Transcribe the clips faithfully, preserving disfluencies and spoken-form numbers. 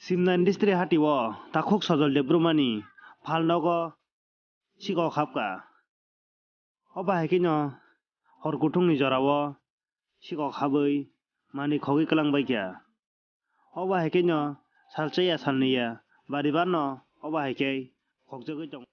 Simna Industry hati o takhuk Sojol Debbarmani phalnogo sikok hapkha. Obo hai kheno hor kuthungni jorao sikok habwi manwi khogwi kwlang baikha. Obo hai kheno salsa ya salni ya bari bano obo hai khe khokjagwi tongo.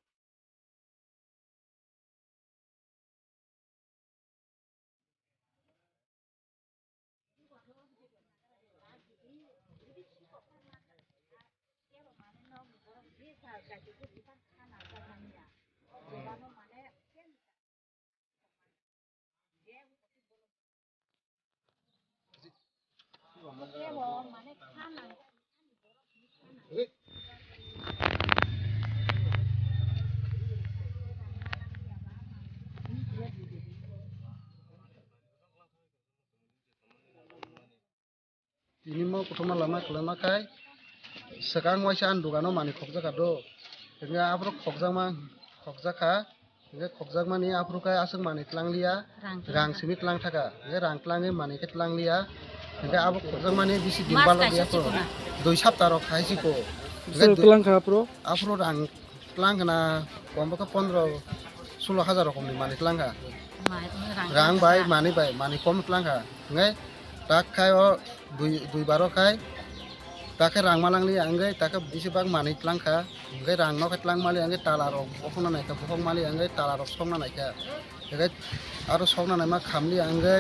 Tini mo kothoma lama kwlwma khai swkang waisa ani dogano manwi khokjakha do. Hwnkhe aphuru khokjakma, khokjakha. Hwnkhe khokjakmani aphuru khai aswk manwi tlangliya, rang rang simi tlang thaka. Hwnkhe rang tlangwi manwi khe tlangliya. Hwnkhe abo khokjakmani bisi din balo liya ko. Dui sapta rok hai si ko. Hwnkhe dui- tlang kha aphuru? Aphuru rang tlang khna kom bo khe pondro sulo hajar rokomni manwi tlang kha. Rang bai manwi bai manwi kom tlang kha. Hwnkhe tak khai o dui, dui baro khai tak khe rang malang liya hwnkhe tak khe bisi bak manwi tlang kha. Hwnkhe rang no khe tlang mali hwnkhe tala rok bokhokna nai kha, bokhok mali hwnkhe tala rok sokna nai kha. Hwnkhe aro sokna naima khamli hwnkhe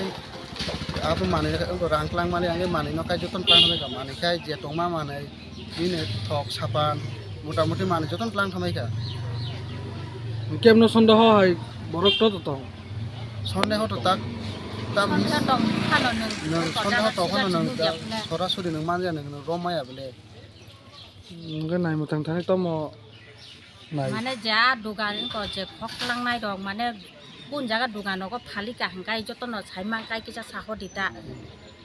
abo manwi rang tlang mali hwnkhe manwi no khai jotono tlang thangwi kha, manwi khai je tongma manwi bini thok sapan motamuti manwi jotono tlang thangwi kha. Kemno sondeho hai borok to to tong? Sondeho to tak tam Sondeho tong phano nwng, nwng sondeho to phano nwng sorasori nwng manya nwng rom maya bole. Hwnkhe naimwthang thani tamo nai. Mane ja dugan wngkha je khok langnai rok mane kun jaga dugan rogo phali kaham kai jotono sai man kai kisa saho dita.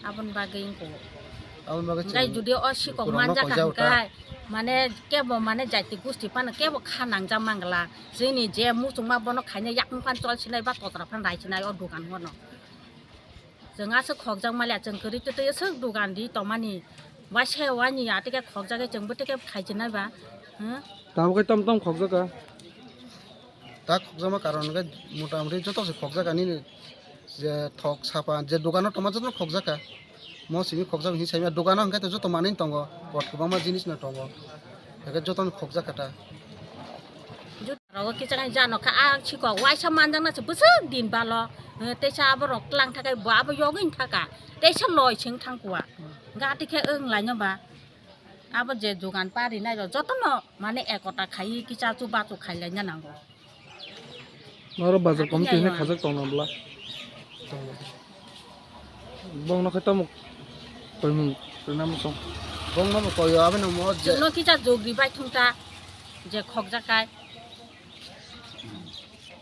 Aboni bagwi wngkha. Aboni bagwi hwnkhe jodi o sikok manjak hwnkhe mane kebo mane jaiti gusti phano kebo kha nangjak mangla. Chini je muchungma bono khaina yakung phan chol sinai ba totra phan rai sinai o dugan bono. Chwng aswk khokjak maliya, chwng kwrwi twtwi aswk dugan ri tongmani. Waisa wani ya tike khokjagwi chwngbo tike khaijinai ba. Hmm? Tabuk khe tom tom khokjaka. Ta khokjakma karon hwnkhe motamuti joto se khokjaka nini je thok sapan je dogano tongma joto khokjaka. Mo simi khokjak hinwi saimya dogano hwnkhe to joto manwi tongo, kot kwbangma jinis no tongo. Hwnkhe jotono khokjaka ta. Rogo kiching jano kha a sikok waisa manjakna se bwswk din balo. Eh, teisa abo rok tlang thakai bo abo yogwin thaka. Teisa loi sing thangkua. Gati khe wng laino ba. Abo je dugan pari nai rok jotono mane ekota khai kicha chu bachu khai laina nango. Noro bazar committee hwnwi khajak tongna bwla. Bongno khe tamo koimung rwna muchung. Bongno bo koyo aboni mo je. Chwngno kisa jogri bai thung ta je khokjak kai.